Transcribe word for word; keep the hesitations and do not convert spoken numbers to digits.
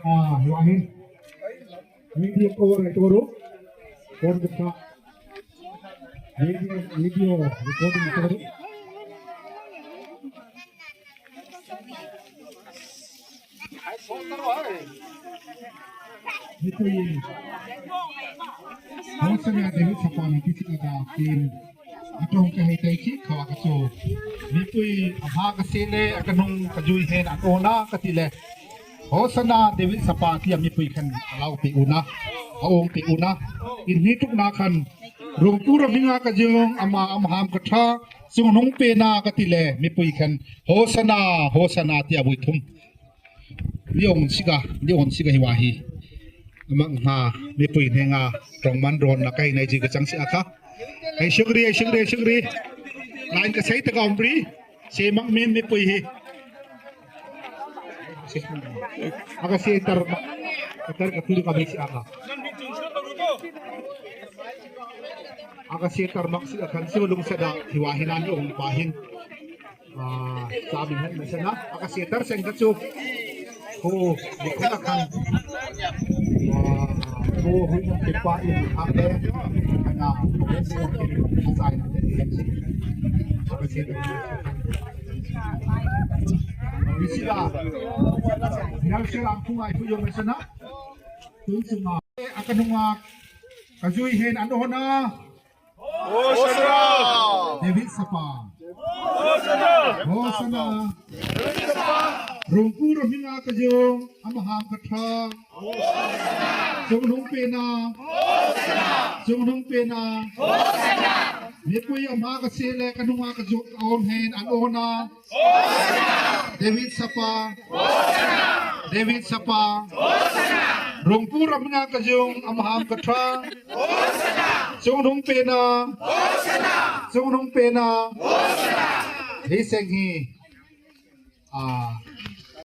Ah, wahin. Video cover itu baru. Phone kita. Video, video recording itu baru. Mipui. Hosana David Sapa na kisi ada tim. Atong kahai tai ki kawa kaso. Mipui, a mha ka sele, a kanung kajui hen, a ona kati le. Hosana David Sapa tia mipui khan a lau pe una. A ong pe una. Inhi tukna khan. Rungpur a minga kajung, a ma a maham katha. Sungnung pe na kati le mipui khan. Hosana, Hosana tia bui thum. Ni ong siga, ni ong siga hi wa hi. Amang ha, mipui hnenga, tong man ron na kai nai ji ka chang si aka. Ai shukri, ai shukri, ai shukri. Lain ka sai ta ka umri. Se mang men mipui hi. Aka se tar, tar ka tuli ka bisi aka. Aka se tar mak si akan se lung sada hi wa hi nan ong pa hin. Ah, sabi mo, masa na, aka se tar seng ka chu. Ho, di ko na kan. Ah, ho, ho, ho, pa, in, ate, ana, asai, aka se tar. Bisila. Nang silang kung ai fu yo, masa na. Tun suma. Aka nunga. Kajui hen, ano na. Hosana! David Sapa. Hosana! Hosana! Rungpur a minga kajung, a maham katha. Hosana! Sungnung pe na. Hosana! Sungnung pe na. Hosana! Mipui a mha ka sele, ka nunga kajung, a om hen, ano na. David Sapa. David Sapa. Rungpur a minga kajung, a maham katha. Sungnung pe na. Sungnung pe na. Hi seng hi. Ah.